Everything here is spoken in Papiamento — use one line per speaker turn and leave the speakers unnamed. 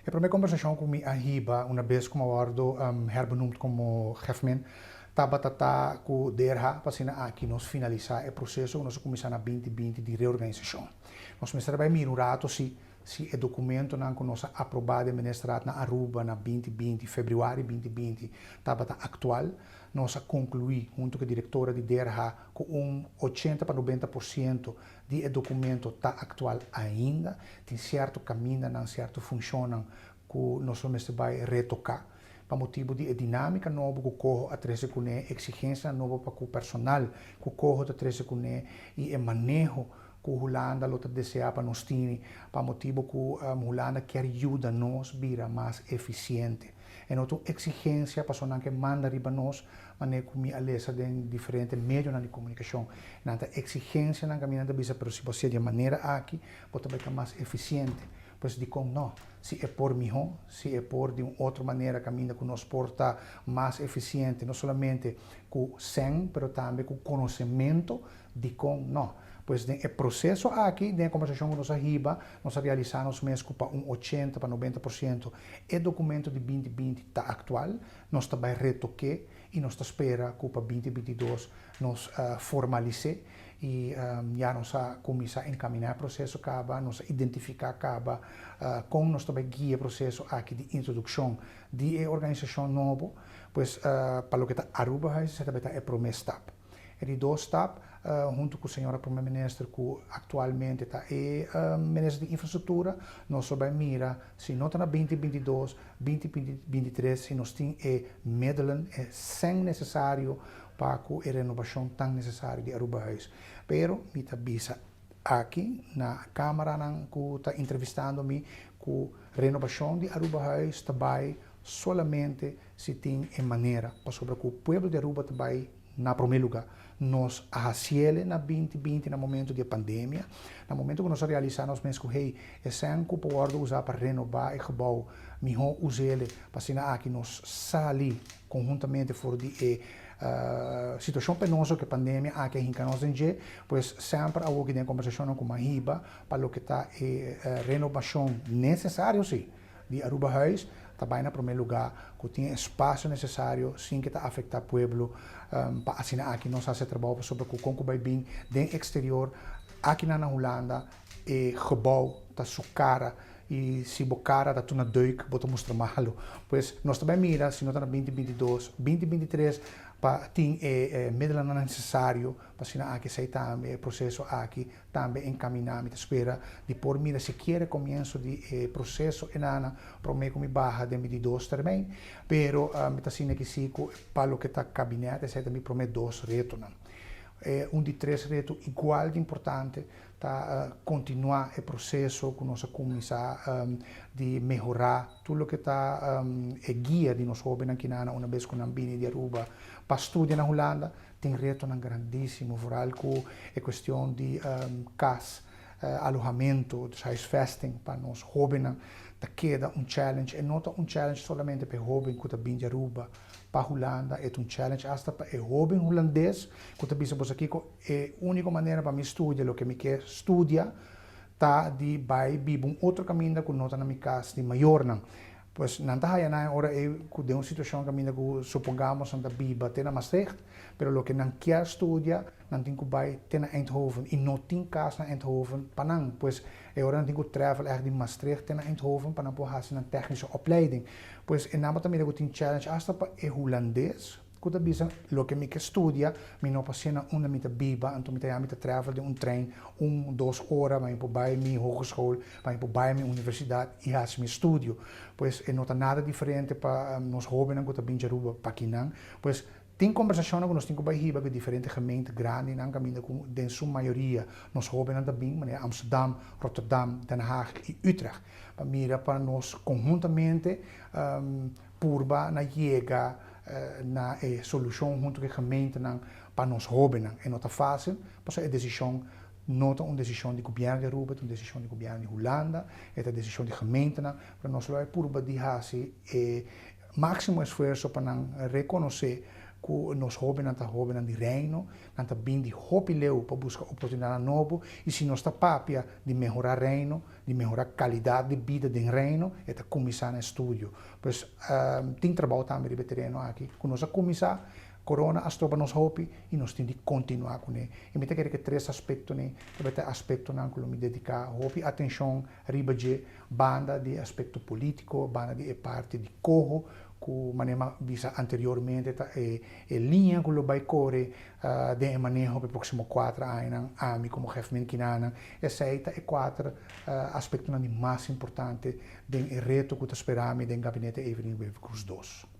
E promé kombersashon ku mi a hiba una bes ku mi a wòrdu herbenoemd komo GEFMIN tabata ta ku DRH pa asina aki nos finalisá e proseso ku nos a kuminsá na 2020 di reorganisashon. Nos mester a bai mira un rato si si e dokumentonan ku nos a aprobá den Ministerraad na Aruba na 2020, febrüari 2020, tabata aktual. Nos a konkluí huntu ku e direktora di DRH ku un 80 pa 90% di e dokumento ta aktual ainda. Tin sierto kamindanan, sierto funshonnan ku nos lo mester bai retoká pa motibu di e dinámika nobo ku Coho a trese kuné, eksigensianan nobo pa ku personal ku Coho ta trese kuné i e maneho ku Hulanda lo ta deseá pa nos tini pa motibu ku Hulanda kier yuda nos bira mas efisiente. E no ta un eksigensia pasobra nan ke manda riba nos, manera ku mi a lesa den diferente medionan di komunikashon. Nan ta eksigensianan kaminda nan ta bisa pero si bo hasié di e manera aki bo ta bai ta mas efisiente. Pues dikon no? Si e por mihó, si e por di un otro manera kaminda ku nos por ta mas efisiente, no solamente ku sèn pero tambe ku konosementu, dikon no? Pues den e proseso aki, den e kombersashon ku nos a hiba, nos a realisá nos mes ku pa un 80 pa 90% e dokumento di 2020 ta aktual, nos ta bai retok'é i nos ta spera ku pa 2022 nos formalis'é i ya nos a kuminsá enkaminá e proseso kaba, nos a identifiká kaba kon nos ta bai guia e proseso aki di introdukshon di e organisashon nobo. Pues pa loke ta Arubahuis esei ta bai ta e promé stap. E di dos stap, huntu ku señora Prome Minister ku aktualmente ta e Minister di Infrastruktura, nos lo bai mira si no ta na 2022, 2023 si nos tin e middelen, e sèn nesesario pa ku e renobashon tan nesesario di Arubahuis. Pero mi ta bisa aki na kamaranan ku ta entrevistando mi ku renobashon di Arubahuis ta bai solamente si tin e manera, pasobra ku pueblo di Aruba ta bai na promé lugá. Nos a hasiele na 2020 na momento di e pandemia, na momento ku nos a realisá nos mes ku hey, e sèn ku por wòrdu usá pa renobá e gebou, mihó us'ele pa asina aki nos sali konhuntamente for di e situashon penoso ku e pandemia aki a hinka nos den dje. Pues semper awoki den kombersashonnan ku mi a hiba pa loke ta e renobashon nesesario si di Arubahuis ta bai na promé lugá ku tin e espasio nesesario sin ke ta afektá pueblo pa asina aki nos hasi e trabou pasobra ku kon ku bai bin den eksterior akinan na Hulanda e gebou ta su kara i si bo kara ta tur na duik bo ta mustra malu. Pues nos ta bai mira si no ta na 2022, 2023 pa tin e middelennan nesesario pa asina aki esei tambe e proseso aki tambe encamina. Mi ta spera di por mira sikiera e comienso di e proceso enana prome cu mi baha den mi di dos termijn, pero mi ta sinti si cu pa loke ta kabinet esei ta mi prome dos retonan. E un di tres reto igual di importante ta continua e proceso cu nos a cuminsa di mehora tur loke ta e guia di nos hobennan kinana una bes cu nan bini di Aruba pa studia na Hulanda. Tin retonan grandísimo, vooral ku e kuestion di kas, alohamentu, dus huisvesting pa nos hóbennan ta keda un challenge. E no ta un challenge solamente pa e hóben ku ta bin di Aruba pa Hulanda, e ta un challenge asta pa e hóben hulandes ku ta bisa boso kiko e úniko manera pa mi studia loke mi ke studia ta di bai biba un otro kaminda ku no ta na mi kas di mayornan. Pues nan ta haya nan e ora ei ku den un situashon kaminda ku supongamos nan ta biba te na Maastricht, pero loke nan kier studia nan tin ku bai te na Eindhoven i no tin kas na Eindhoven pa nan. Pues e ora nan tin ku travel ègt di Maastricht te na Eindhoven pa nan por hasi nan technische opleiding. Pues e nan bo ta mira ku tin challenge asta pa e hulandes. Ku ta bisa, Loke mi ke studia, mi no por hasié na unda mi ta biba, anto mi ta ya mi ta travel den un trein un, dos ora pa mi por bai mi hogeschool, pa mi por bai mi universidat i hasi mi studio. Pues e no ta nada diferente pa nos hóbennan ku ta bin djaruba pa kinan. Pues tin kombersashonnan ku nos tin ku bai hiba ku e diferente gemeente grandinan kaminda ku den su mayoria nos hóbennan ta bin, manera Amsterdam, Rotterdam, Den Haag i Utrecht, pa mira pa nos konhuntamente purba na yega na e solushon huntu ku e gemeentenan pa nos hóbennan. E no ta fásil, pasobra e desishon no ta un desishon di gobièrnu di Aruba, e ta un desishon di gobièrnu di Hulanda, e ta desishon di gemeentenan, pero nos lo a purba di hasi e máksimo esfuerso pa nan rekonosé. Ku nos hóbennan ta hóbennan di Reino, nan ta bin di hopi leu pa buska oportunidatnan nobo i si nos ta papia di mehorá Reino, di mehorá kalidat di bida den Reino, e ta kuminsá na estudio. Pues tin trabou tambe riba e tereno aki ku nos a kuminsá, Corona a stroba nos hopi i nos tin di kontinuá kuné. I mi ta kere ku e tres aspektonan tabata e aspektonan ku lo mi dediká hopi atenshon riba dje, banda di e aspekto polítiko, banda di e parti di koho ku manera mi a bisa anteriormente ta e e liña ku lo bai kore den e maneho pa e próksimo kuater añanan, ami komo Hefmin Kinanan. Esei ta e kuater aspektonan di mas importante den e reto ku ta spera mi den Gabinete Evelyn Wever-Croes dos.